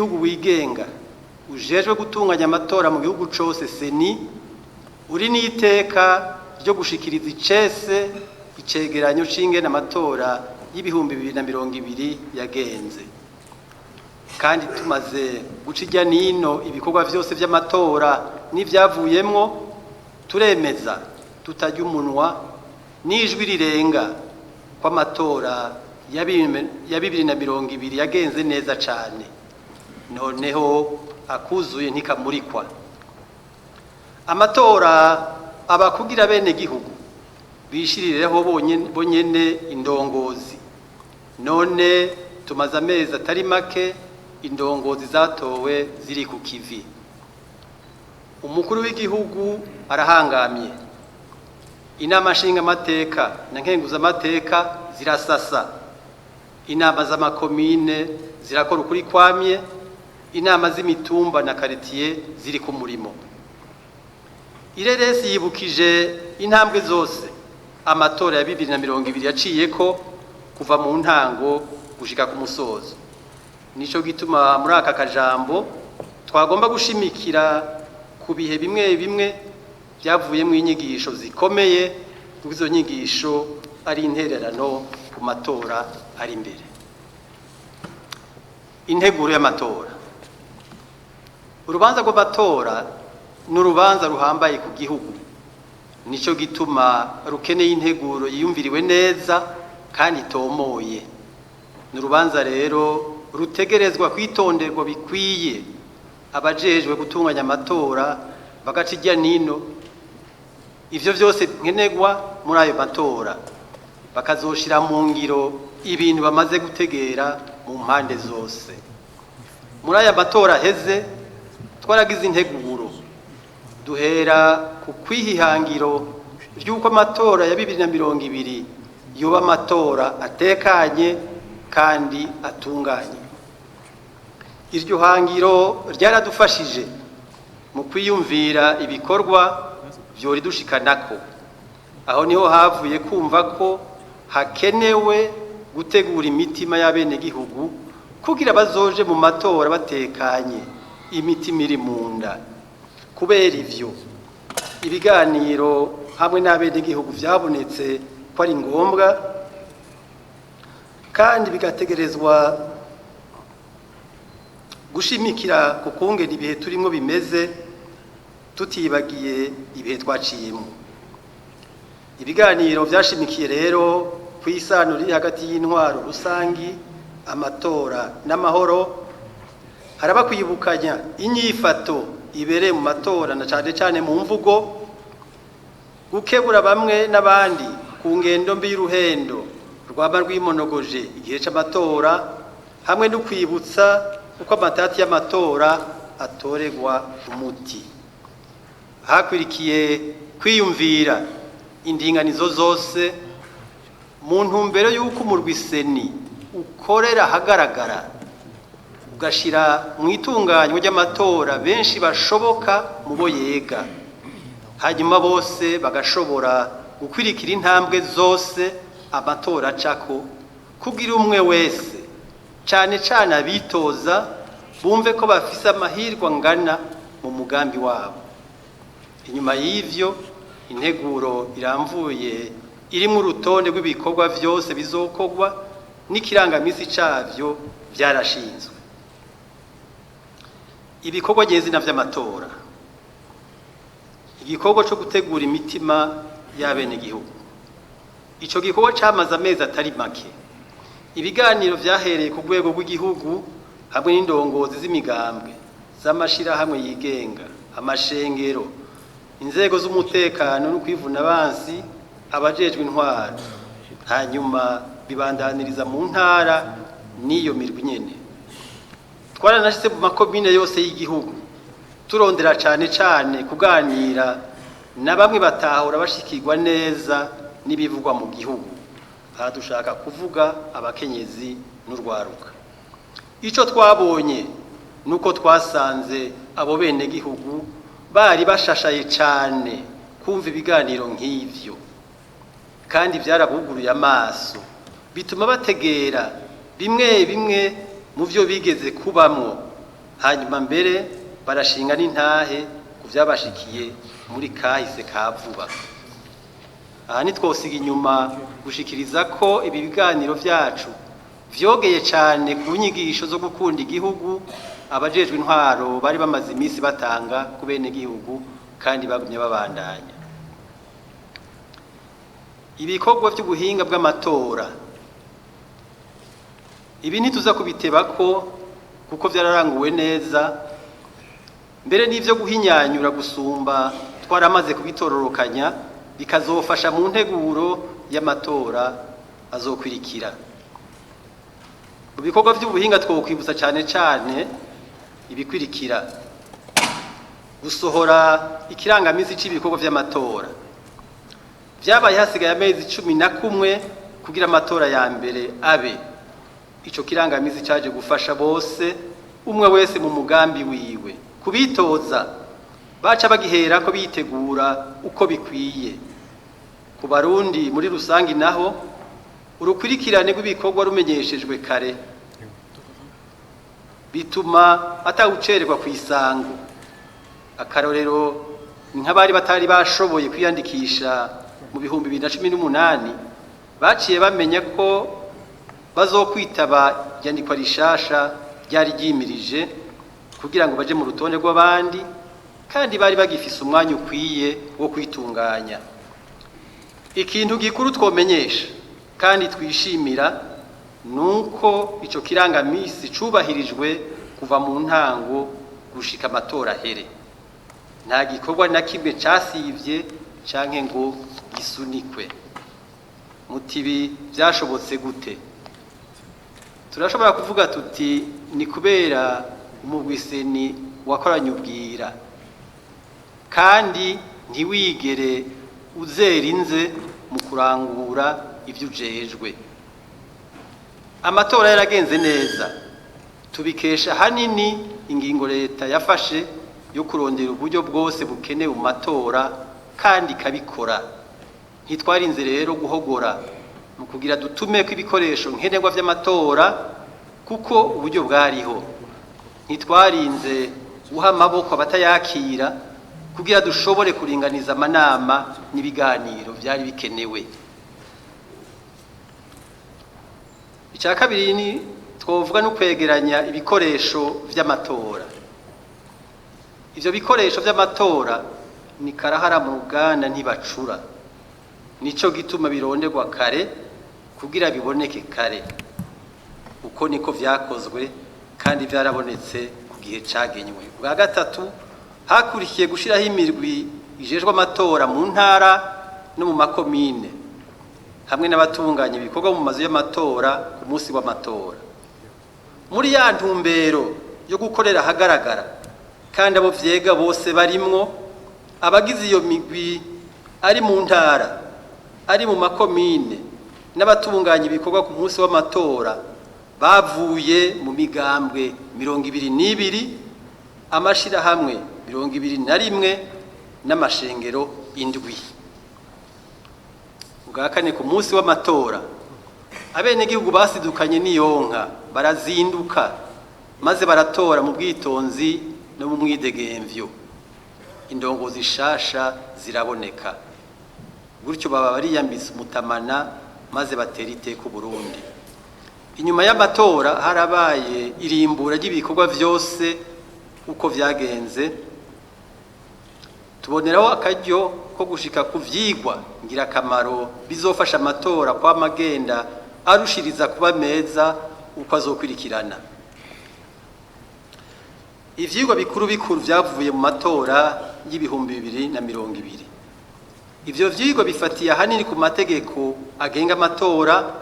w'igihugu wigenga ujejwe gutunganya amatora mu gihugu cose CENI uri n'iteka ryo gushikiriza icese icegeranyo c'ingene amatora y'2020 yagenze. Kandi tumaze guca irya nino ibikorwa vyose vy'amatora n'ivyavuyemwo, turemeza tutarya umunwa n'ijwi rirenga ko amatora ya 2020 yagenze neza cane. Noneho akuzuye ntikamurikwa. Amatora aba kugira bene gihugu bishirireho bonyene indongozi. None tumaze amezi atari make indongozi zatowe ziri ku kivi. Umukuru w'igihugu arahangamye, inama nshingamateka na nkenguzamateka zirasasa, inama z'amakomine zirakora ukuri kwamye, inama z'imitumba na karitiye ziri ku murimo. Ireresi yibukije intambwe zose amatora ya 2020 yaciyeko kuva mu ntango gushika ku musozo. Nico gituma muri aka kajambo twagomba gushimikira ku bihe bimwe bimwe byavuyemo inyigisho zikomeye, kuko izo nyigisho ari intererano ku matora ari imbere. Integuro y'amatora. Urubanza rw'amatora ni urubanza ruhambaye ku gihugu, nico gituma rukeneye integuro yiyumviriwe neza kandi itomoye. Ni urubanza rero rutegerezwa kwitonderwa bikwiye, abajejwe gutunganya amatora bagaca irya nino ivyo vyose nkenerwa muri ayo matora, bakazoshira mu ngiro ibintu bamaze gutegera mu mpande zose. Muri aya matora aheze twaragize integuro, duhera ku kwihihangiro ry'uko amatora ya 2020 yoba amatora atekanye kandi atunganye. Iryo hangiro ryaradufashije mu kwiyumvira ibikorwa vyoridushikanako. Aho niho havuye kumva ko hakenewe gutegura imitima y'abenegihugu kugira bazoje mu matora batekanye, imitima iri mu nda. Kubera ivyo, ibiganiro hamwe n'abenegihugu vyabonetse ko ari ngombwa kandi bigategerezwa gushimikira ku kungena ibihe turimwo bimeze, tutibagiye ibihe twaciyemo. Ibiganiro vyashimikiye rero ku isano riri hagati y'intwaro rusangi, amatora n'amahoro. Haraba kwibukanya inyifato ibereye mu matora na cane cane mu mvugo, gukebura bamwe n'abandi ku ngendo mbi y'uruhendo rwaba rwimonogoje igihe c'amatora, hamwe no kwibutsa uko amatati y'amatora atoregwa umuti. Hakwirikiye kwiyumvira indinganizo zose mu ntumbero y'uko umurwi CENI ukorera ahagaragara, ugashira mu itunganywa ry'amatora benshi bashoboka mu bo yega, hanyuma bose bagashobora gukwirikira intambwe zose amatora acako, kugira umwe wese, cane cane abitoza, bumve ko bafise amahirwe angana mu mugambi wabo. Inyuma y'ivyo, integuro iramvuye irimwo urutonde rw'ibikorwa vyose bizokorwa n'ikirangamisi cavyo vyarashinzwe. Ibikorwa nyezina vy'amatora. Igikorwa co gutegura imitima y'abenegihugu. Ico gikorwa camaze amezi atari make. Ibiganiro vyahereye ku rwego rw'igihugu hamwe n'indongozi z'imigambwe, z'amashirahamwe yigenga, amashengero, inzego z'umutekano no kwivuna abansi, abajejwe intwaro, hanyuma bibandaniriza mu ntara n'iyo mirwi nyene. Twaranashitse mu makomine yose y'igihugu, turondera cane cane kuganira na bamwe batahora bashikirwa neza n'ibivugwa mu gihugu. Aha dushaka kuvuga abakenyezi n'urwaruka. Ico twabonye nuko twasanze abo benegihugu bari bashashaye cane kumva ibiganiro nk'ivyo, kandi vyarabuguruye amaso, bituma bategera bimwe bimwe mu vyo bigeze kubamwo. Hanyuma mbere barashinga n'intahe ku vyabashikiye muri kahise ka vuba. Aha ntitwosiga inyuma gushikiriza ko ibi biganiro vyacu vyogeye cane ku nyigisho zo gukunda igihugu abajejwe intwaro bari bamaze iminsi batanga ku benegihugu kandi bagumye babandanya. Ibikorwa vy'ubuhinga bw'amatora ibi ntituza kubitebako kuko vyararanguwe neza, mbere n'ivyo guhinyanyura gusumba twaramaze kubitororokanya, bikazofasha mu nteguro y'amatora azokwirikira. Mu bikorwa vy'ubuhinga twokwibutsa cane cane ibikwirikira: gusohora ikirangamisi c'ibikorwa vy'amatora. Vyabaye hasigaye amezi 11 kugira amatora ya mbere abe. Ico kirangamisi caje gufasha bose, umwe wese mu mugambi wiwe. Kubitoza baca bagiherako bitegura uko bikwiye. Ku Barundi muri rusangi naho, urukwirikirane rw'ibikorwa rumenyeshejwe kare bituma atawucererwa kw'isango. Akarorero ni nk'abari batari bashoboye kwiyandikisha mu 2018 baciye bamenya ko bazokwitaba iyandikwa rishasha ryari ryimirije kugira ngo baje mu rutonde rw'abandi, kandi bari bagifise umwanya ukwiye wo kwitunganya. Ikintu gikuru twomenyesha kandi twishimira nuko ico kirangamisi cubahirijwe kuva mu ntango gushika amatora ahere. Nta gikorwa na kimwe casivye canke ngo gisunikwe. Muti ibi vyashobotse gute? Turashobora kuvuga tuti ni kubera umugwi CENI wakoranye ubwira kandi ntiwigere uzera inze mu kurangura ivyo ujejwe. Amatora yaragenze neza, tubikesha hanini ingingo leta yafashe yo kurondera uburyo bwose bukenewe mu matora kandi ikabikora. Ntitwarinze rero guhogora mu kugira dutumeko ibikoresho nkenerwa vy'amatora kuko uburyo bwariho. Ntitwarinze guha amaboko abatayakira kugira dushobore kuringaniza amanama n'ibiganiro vyari bikenewe. Ica kabiri ni twovuga no kwegeranya ibikoresho vy'amatora. Ivyo bikoresho vy'amatora ni karahara mu ruganda ntibacura. Nico gituma bironderwa kare kugira biboneke kare. Uko niko vyakozwe kandi vyarabonetse ku gihe cagenywe. Bwa gatatu, hakurikiye gushiraho imirwi ijejwe amatora mu ntara no mu makomine hamwe n'abatunganya ibikorwa mu mazu y'amatora ku munsi w'amatora. Muri ya ntumbero yo gukorera ahagaragara kandi abo vyega bose barimwo, abagize iyo migwi ari mu ntara, ari mu makomine n'abatunganya ibikorwa ku munsi w'amatora bavuye mu migambwe 22, amashirahamwe 21 n'amashengero 7. Ubwa kane, ku munsi w'amatora abenegihugu basidukanye n'iyonka, barazinduka maze baratora mu bwitonzi no mu mwidegemvyo. Indongozi shasha ziraboneka, gutyo baba bariyambitse umutamana maze batera iteka Uburundi. Inyuma y'amatora harabaye irimbura ry'ibikorwa vyose uko vyagenze. Tuboneraho akaryo ko gushika ku vyigwa ngirakamaro bizofasha amatora kwama agenda arushiriza kuba meza uko azokwirikirana. Ivyigwa bikuru bikuru vyavuye mu matora y'2020. Ivyo vyigwa bifatiye ahanini ku mategeko agenga amatora,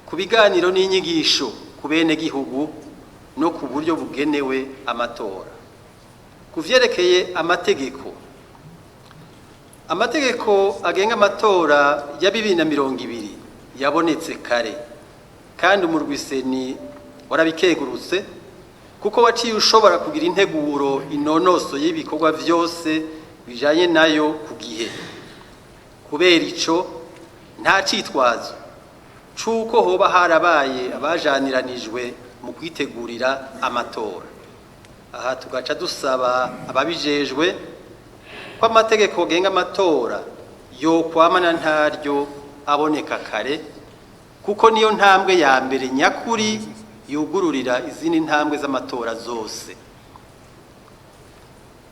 ku biganiro n'inyigisho ku benegihugu no ku buryo bugenewe amatora. Ku vyerekeye amategeko, amategeko agenga amatora ya 2020 yabonetse kare kandi umurwi CENI warabikengurutse kuko waciye ushobora kugira integuro inonoso y'ibikorwa vyose bijanye nayo ku gihe. Kubera ico, nta citwazo c'uko hoba harabaye abajaniranijwe mu kwitegurira amatora. Aha tugaca dusaba ababijejwe ko amategeko agenga amatora yokwamana ntaryo aboneka kare, kuko niyo ntambwe ya mbere nyakuri yugururira izindi ntambwe z'amatora zose.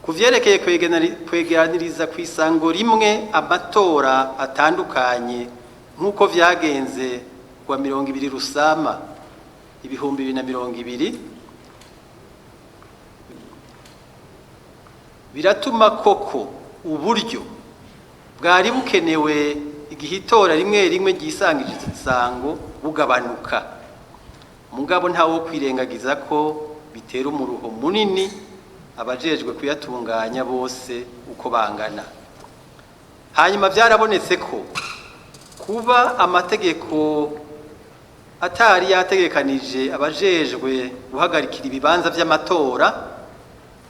Ku vyerekeye kwegeraniriza ku isango rimwe amatora atandukanye nk'uko vyagenze kuwa 20 Rusama 2020, biratuma koko uburyo bwari bukenewe igihe itora rimwe rimwe ryisangije isango bugabanuka. Mugabo ntawo kwirengagiza ko bitera umuruho munini abajejwe kuyatunganya bose uko bangana. Hanyuma byarabonetse ko kuba amategeko atari yategekanije abajejwe guhagarikira ibibanza vy'amatora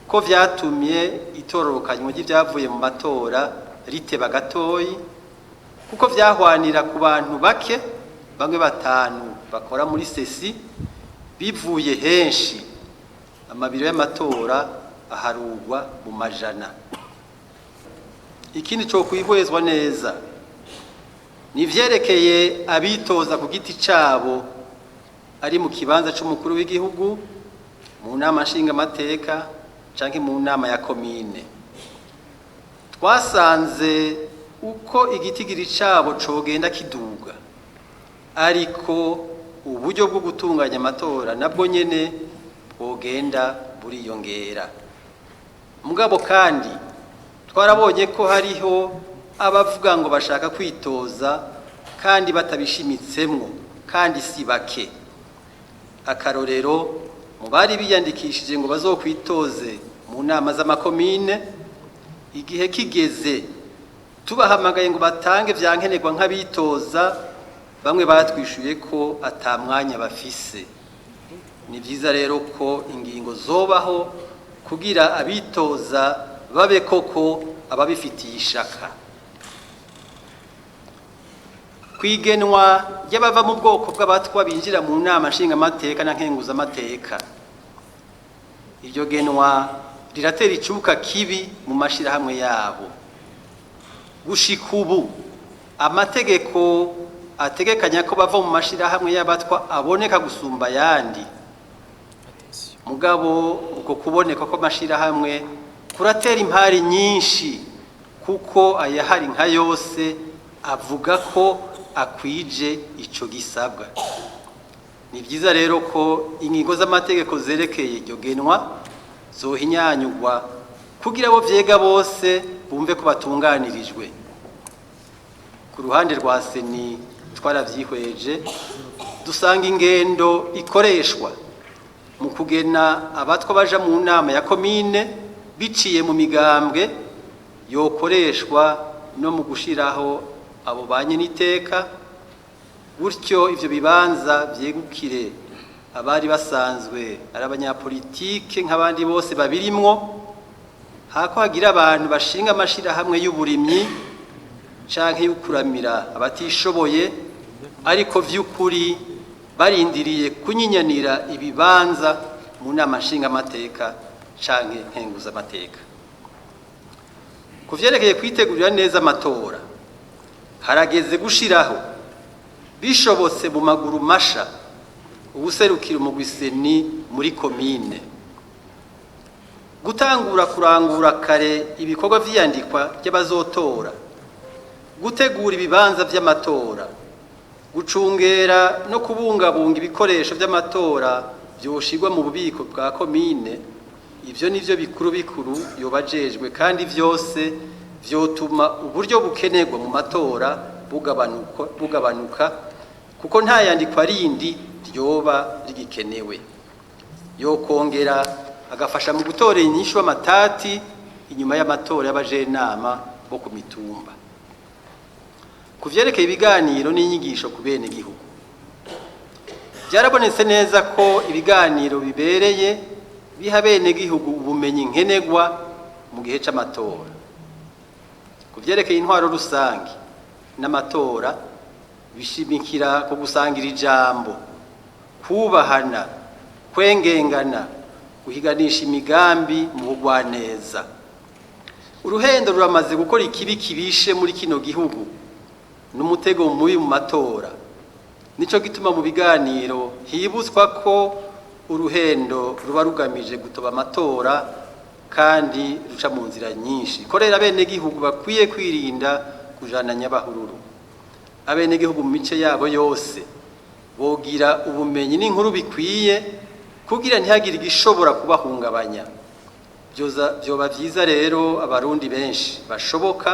ko vyatumye itororokanywa ry'ivyavuye mu matora riteba gatoyi, kuko vyahwanira ku bantu bake, bamwe batanu bakora muri sesi, bivuye henshi amabiro y'amatora aharugwa mu majana. Ikindi cyo kwihwezwa neza ni vyerekeye abitoza ku giti cabo ari mu kibanza c'umukuru w'igihugu, mu nama nshingamateka canke mu nama ya komine. Twasanze uko igitigiri cabo cogenda kiduga, ariko uburyo bwo gutunganya amatora nabwo nyene bwogenda buriyongera. Mugabo kandi twarabonye ko hariho abavuga ngo bashaka kwitoza kandi batabishimitsemwo, kandi si bake. Akarorero, mu bari biyandikishije ngo bazokwitoze mu nama z'amakomine, igihe kigeze tubahamagaye ngo batange vyankenerwa nk'abitoza, bamwe batwishuye ko ata mwanya bafise. Ni vyiza rero ko ingingo zobaho kugira abitoza babe koko ababifitiye ishaka. Kwigenwa ry'abava mu bwoko bw'abatwa binjira mu nama nshingamateka na nkenguzamateka, iryo genwa riratera icuka kibi mu mashirahamwe yabo. Gushika ubu amategeko ategekanya ko bava mu mashirahamwe y'abatwa aboneka gusumba ayandi. Mugabo uko kuboneka ko mashirahamwe kuratera impari nyinshi, kuko ayahari nka yose avuga ko akwije ico gisabwa. Ni vyiza rero ko ingingo z'amategeko zerekeye iryo genwa zohinyanyugwa kugira abo vyega bose bumve ko batunganirijwe. Ku ruhande rwa seni twaravyihweje, dusanga ingendo ikoreshwa mu kugena abatwa baja mu nama ya komine biciye mu migambwe yokoreshwa no mu gushiraho abo banye n'iteka, gutyo ivyo bibanza vyegukire abari basanzwe ari abanyapolitike nk'abandi bose babirimwo, hako hagira abantu bashinga amashirahamwe y'uburimyi canke y'ukuramira abatishoboye, ariko vy'ukuri barindiriye kunyinyanira ibibanza mu nama nshingamateka canke nkenguzamateka. Ku vyerekeye kwitegurira neza amatora, harageze gushiraho bishobotse mu maguru masha ubuserukira umugwi seni muri komine, gutangura kurangura kare ibikorwa vy'iyandikwa ry'abazotora, gutegura ibibanza vy'amatora, gucungera no kubungabunga ibikoresho vy'amatora vyoshirwa mu bubiko bwa komine. Ivyo nivyo bikuru bikuru yobajejwe, kandi vyose vyotuma uburyo bukenerwa mu matora bugabanuka, kuko nta yandikwa rindi ryoba rigikenewe. Yokongera agafasha mu gutora inyishu amatati inyuma y'amatora y'abajenama bo ku mitumba. Ku vyerekeye ibiganiro n'inyigisho ku bene gihugu, byarabonetse neza ko ibiganiro bibereye biha bene gihugu ubumenyi nkenerwa mu gihe c'amatora. Ku vyerekeye intwaro rusange n'amatora, bishimikira ku gusangira ijambo, kubahana, kwengengana, Guhiganisha imigambi mu bugwaneza. Uruhendo ruramaze gukora ikibi kibishe muri kino gihugu n'umutego mubi mu matora. Nico gituma mu biganiro hibutswa ko uruhendo ruba rugamije gutoba amatora kandi ruca mu nzira nyinshi. Korera abenegihugu bakwiye kwirinda kujana nyabahururu. Abenegihugu mu mice yabo yose bogira ubumenyi n'inkuru bikwiye kugira ntihagire igishobora kubahungabanya. Vyoba vyiza rero abarundi benshi bashoboka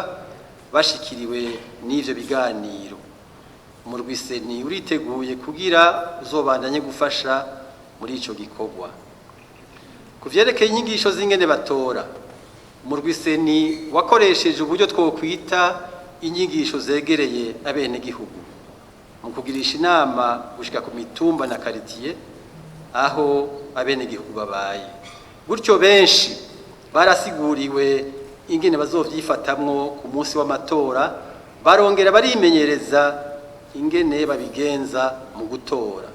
bashikiriwe n'ivyo biganiro. Umurwi CENI uriteguye kugira uzobandanye gufasha muri ico gikorwa. Ku vyerekeye inyigisho z'ingene batora, umurwi CENI wakoresheje uburyo twokwita inyigisho zegereye abenegihugu mu kugirisha inama gushika ku mitumba na karitiye aho abenegihugu babaye. Gutyo benshi barasiguriwe ingene bazovyifatamwo ku munsi w'amatora, barongera barimenyereza ingene babigenza mu gutora.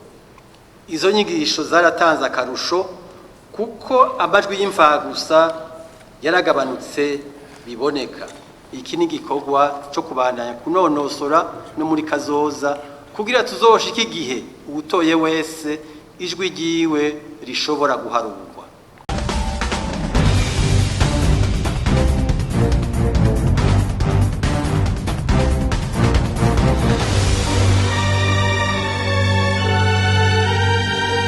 Izo nyigisho zaratanze akarusho kuko amajwi y'imfagusa yaragabanutse biboneka. Iki ni igikorwa co kubandanya kunonosora no muri kazoza kugira tuzoshike igihe uwutoye wese ijwi ryiwe rishobora guharurwa.